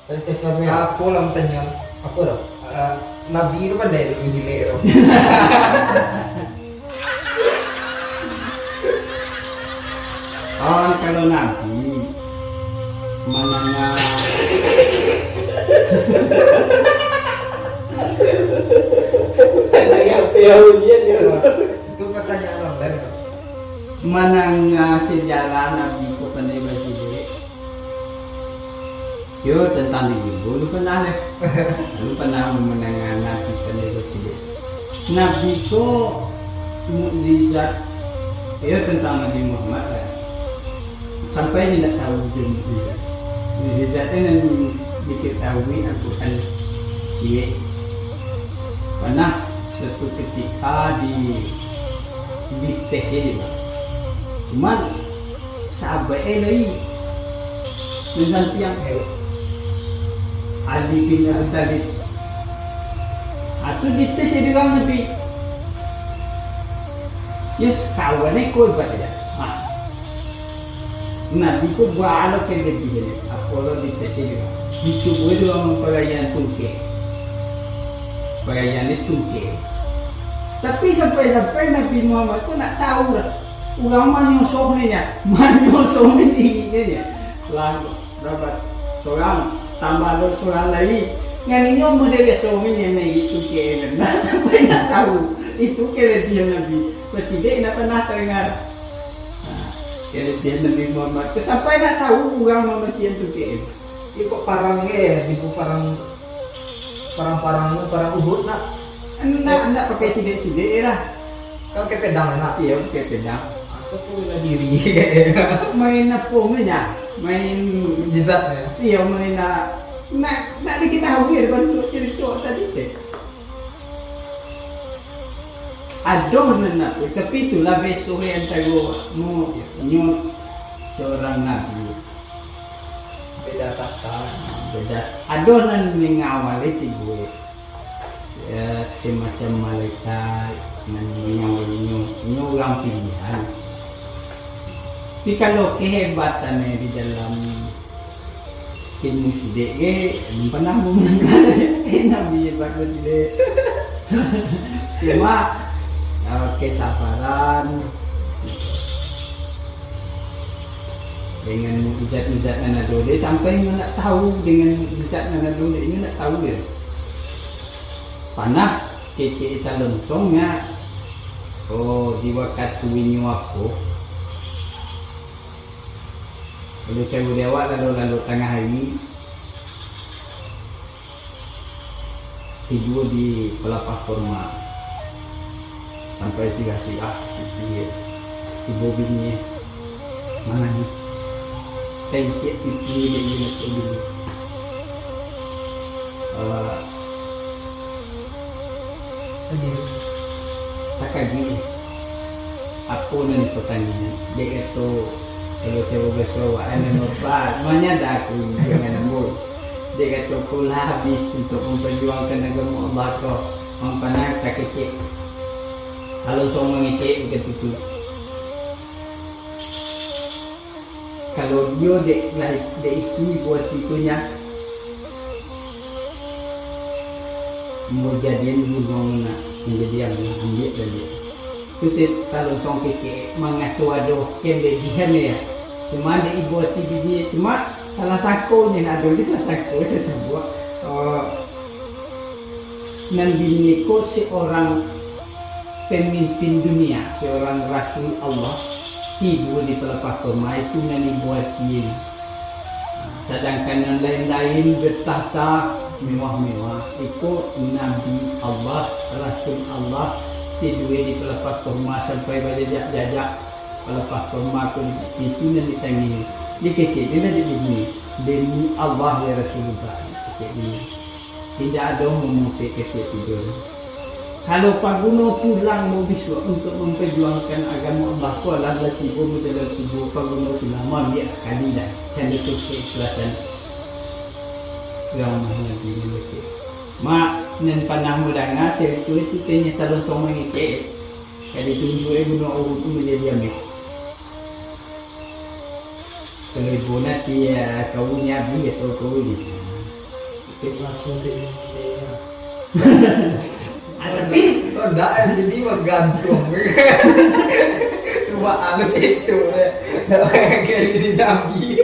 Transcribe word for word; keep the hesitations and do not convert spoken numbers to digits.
Apo lah mananyo? Apo tu? Ah, Nabi tu pandai dulu silek tu. Ah, kalau Nabi mananga, itu pertanyaan urang lain. Mananga sejarah Nabi ko pandai basilek. Yo, tantang diri, alun pernah deh. Alun pernah mandanga Nabi pandai basilek. Nabi ko mukjizat, yo, tantang Nabi Muhammad lah. Sampai inyo ndak tahu jo mukjizat. Mukjizat tu nan diketahui Al-Quran ciek. Pernah suatu ketika di, dites je, Bang. Cuman, sahabat eh lai manantiang eh. Ali bin Abi Thalib. Atu dites je di urang Nabi. Yo, sakawan eh ko ibarat aja. Ah. Nabi ko baa lo kelebihan, apo lo dites je di urang. Dicubo dek urang mamparagian tungkek. Paragian di tungkek. Tapi sampai-sampai Nabi Muhammad ko ndak tahu lah. Urang manyosoh ni nya, manyosoh ni diri nya. Lah, dapat sorang, tambah lo sorang lai. Ngan inyo model biaso ni nya, naik tungkek kan. Nah, sampai ndak tahu. Itu kelebihan Nabi. Basilek ndak pernah tadanga. Nah, kelebihan Nabi Muhammad. Sampai ndak tahu urang mamatian tungkek. Iko parang eh, di parang, parang-parang, parang Uhud nak. Ndak, ndak pakai silek-silek lah. Kan pakai pedang nak. Iyo, pakai pedang. Atau pun bela diri. Main apo main dah? Main mukjizat ya. Iyo, main nak, nak, nak diketahui depan tu cerita tadi tu. Ado nan nak, tapi itulah beso antaro mu, nyo seorang nabi. Beda kata. Beda. Ado nan mangawali tibo, eh, semacam malaikat nan mangawalinyo, inyo urang pilihan. Tapi kalau kehebatan di dalam ilmu sidek ge, alun pernah mandanga Nabi hebat tu sidek. Cuma, eh, kesabaran, dengan mukjizat-mukjizat nan ado, dek sampai inyo ndak tahu dengan mukjizat nan ado, dek inyo ndak tahu dek. Panah kecek talonsong nyo, oh, di wakatu inyo apo, kalau caro di awak lalu-lalu tangah hari, tibo di palapah kurma. Sampai sirah-sirah, tibo bini, manangih. Tengkek pipi dek inyo tu bini. Eh, Takajuik. Apo nan dipatanyo? Dek kato, kalau caro baso awak, nan bapak, manyada aku jangan ambo. Dek kato, ko lah habis untuk mampajuangkan agamo Allah ko. Mampana takecek. Kalau suang mangecek, bukatu tu. Kalau dio dek lah, dek itu ibo ati tu nyo, manjadian gunuang nak manjadi ambiak dan dia. Tu te-, kalau suang kecek mangaso ado kelebihan ya. Cuma dek ibo ati bini, cuma salah sangko nyo nak ado, salah sangko sesabuah. Oh, Nan bini ko seorang pemimpin dunia, seorang rasul Allah, tibo di palapah kurma, itu nan ibo ati. Sadangkan nan lain-lain bertahta mewah-mewah, iko Nabi Allah, Rasul Allah, tibo di palapah kurma sampai bajajak-jajak palapah kurma ko, itu nan ditangih. Dikecek ni lah di bini, "Demi Allah, ya Rasulullah," dikecek ni. Indak ado mamutik kecek tigo. Kalau paguno tulang mau bisuak untuk mampajuangkan agamo Allah ko, alah lah tibo model tibo paguno tulang, maambiak sakali lah. Cando tu keikhlasan. Urang mah Nabi mangecek. Mak, nan panah mandanga carito itu, tanya talonsong mangecek. Ka ditunjuak gunuang Uhud tu manjadi ameh. Kalau ibo nanti, ya, kau ni abih atau kau ni. Cek raso cek ni. Ah, tapi Oh, ndak, jadi menggantung. Cuma anu situ, ya. Ndak kayak di Nabi.